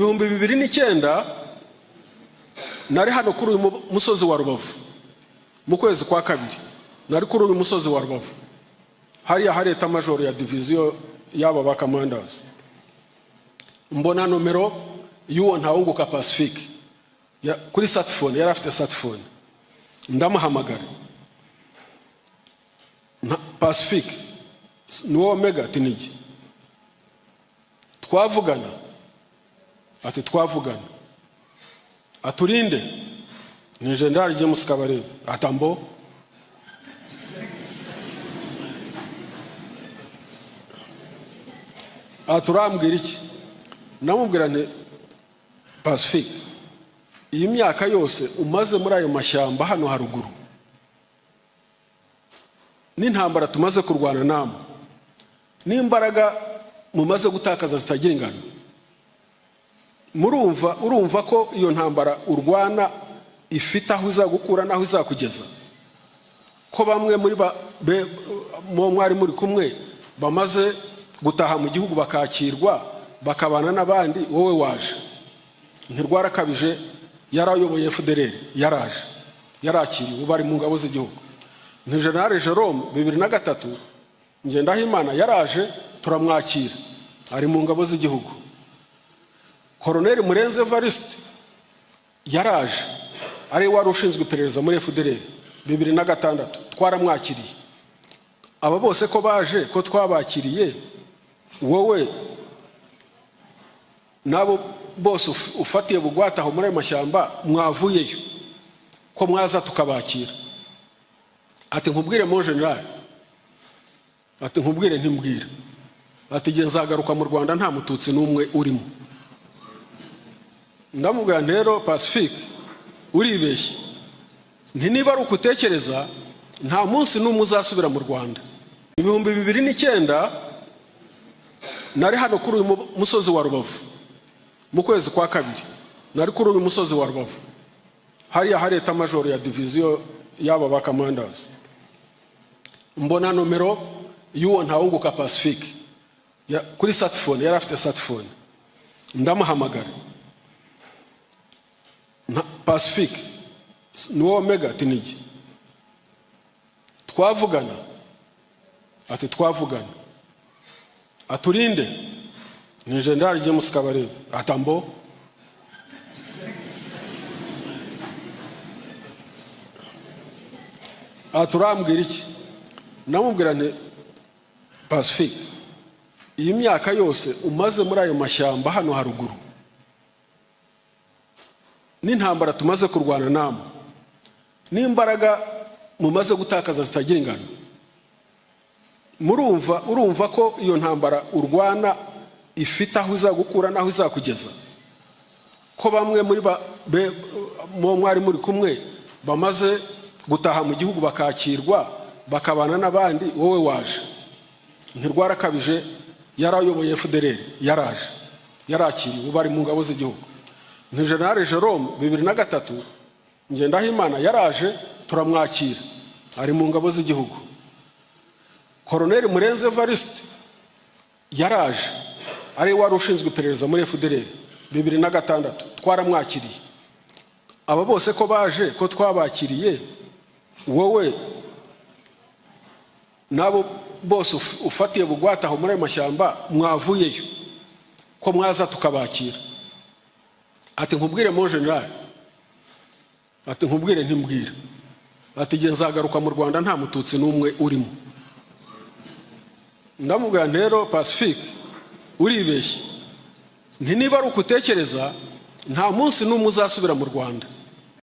2009 nari hano kuri uyu musozi wa Rubavu mu kwezi kwa kabiri. Nari kuri uyu musozi wa Rubavu, hariya hari état-major ya diviziyo y'aba ba commanders. Mbona nomero y'uwo Ntawunguka Pacifique kuri sat-phone, yari afite sat-phone. Ndamuhamagara: "Pacifique, ni wowe Omega?" Ati: "Nijye." "Twavugana?" Ati: "Twavugana." "Aturinde?" "Ni General James Kabarebe." Atambo aturambwira iki? Namubwira nti: "Pacifique, iyi myaka yose umaze muri ayo mashyamba hano haruguru, n'intambara tumaze kurwana namwe, n'imbaraga mumaze gutakaza zitagira ingano, murumva, urumva ko iyo ntambara urwana ifite aho izagukura n'aho izakugeza, ko bamwe muri mwari muri kumwe bamaze gutaha mu gihugu, bakakirwa, bakabana n'abandi, wowe waje?" Ntirwarakabije yarayoboye FDLR, yaraje, yarakiriwe, ubu ari mu ngabo z'igihugu. Nti General Jerome 2003 Ngendahimana yaraje, turamwakira, ari mu ngabo z'igihugu. Koroneri Murenze Evariste yaraje, ari wari ushinzwe iperereza muri FDLR, 2006 twaramwakiriye. Aba bose ko baje, ko twabakiriye, wowe n'abo bose ufatiye bugwate aho muri ayo mashyamba, mwavuyeyo, ko mwaza tukabakira? Ati: "Nkubwire, mon général?" Ati: "Nkubwire." "Ntimbwira." Ati: "Igihe nzagaruka mu Rwanda nta Mututsi n'umwe urimo." Ndamubwira nti: "Rero Pacifique, uribeshye." Nti: "Niba ari uko utekereza, nta munsi n'umwe uzasubira mu Rwanda." 2009 nari hano kuri uyu musozi wa Rubavu mu kwezi kwa kabiri. Nari kuri uyu musozi wa Rubavu, hariya hari état-major ya diviziyo y'aba ba commanders. Mbona nomero y'uwo Ntawunguka Pacifique kuri sat-phone, yari afite sat-phone. Ndamuhamagara: "Pacifique, ni wowe Omega?" Ati: "Nijye." "Twavugana?" Ati: "Twavugana." "Aturinde?" "Ni General James Kabarebe." Atambo aturambwira iki? Namubwira nti: "Pacifique, iyi myaka yose umaze muri ayo mashyamba hano haruguru, n'intambara tumaze kurwana namwe, n'imbaraga mumaze gutakaza zitagira ingano, murumva, urumva ko iyo ntambara urwana ifite aho izagukura n'aho izakugeza, ko bamwe muri mwari muri kumwe bamaze gutaha mu gihugu, bakakirwa, bakabana n'abandi, wowe waje?" Ntirwarakabije yarayoboye FDLR, yaraje, yarakiriwe, ubu ari mu ngabo z'igihugu. Nti General Jerome 2003 Ngendahimana yaraje, turamwakira, ari mu ngabo z'igihugu. Koroneri Murenze Evariste yaraje, ari wari ushinzwe iperereza muri FDLR, 2006 twaramwakiriye. Aba bose ko baje, ko twabakiriye, wowe n'abo bose ufatiye bugwate aho muri ayo mashyamba, mwavuyeyo, ko mwaza tukabakira? Ati: "Nkubwire, mon général?" Ati: "Nkubwire." "Ntimbwira." Ati: "Igihe nzagaruka mu Rwanda nta Mututsi n'umwe urimo." Ndamubwira nti: "Rero Pacifique, uribeshye." Nti: "Niba ari uko utekereza, nta munsi n'umwe uzasubira mu Rwanda."